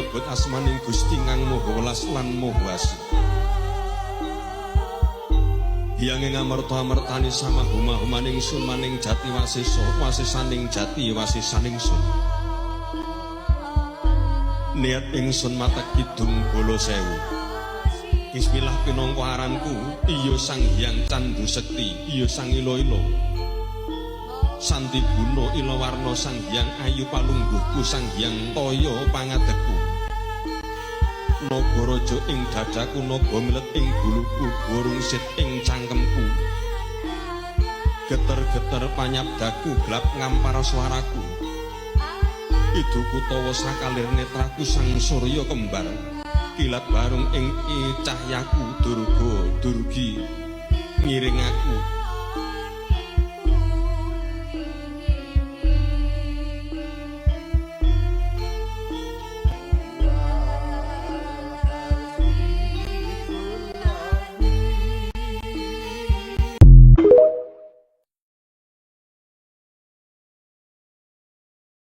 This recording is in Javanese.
Nyebut asmaning Gusti kang Maha Welas lan Maha Asih. Hyang ing amerta amertani sama huma-humaning sun maning jati wasesa wasesaning jati wasesaning sun. Niat ingsun matek kidung bala sewu. Bismillah pinangka aranku, iya Sang Hyang Candu Sekti, iya Sang Ila-ila. Santi guna ila warna Sang Hyang Ayu palungguhku Sang Hyang Toya pangadegku. Naga raja ing dadaku, naga milet ing guluku, burung sit ing cangkemku. Geter-geter panyabdaku, glap ngampar swaraku. Iduku tawa sakalir netraku sang surya kembar. Kilat barung ing cahyaku durga durgi ngiring aku.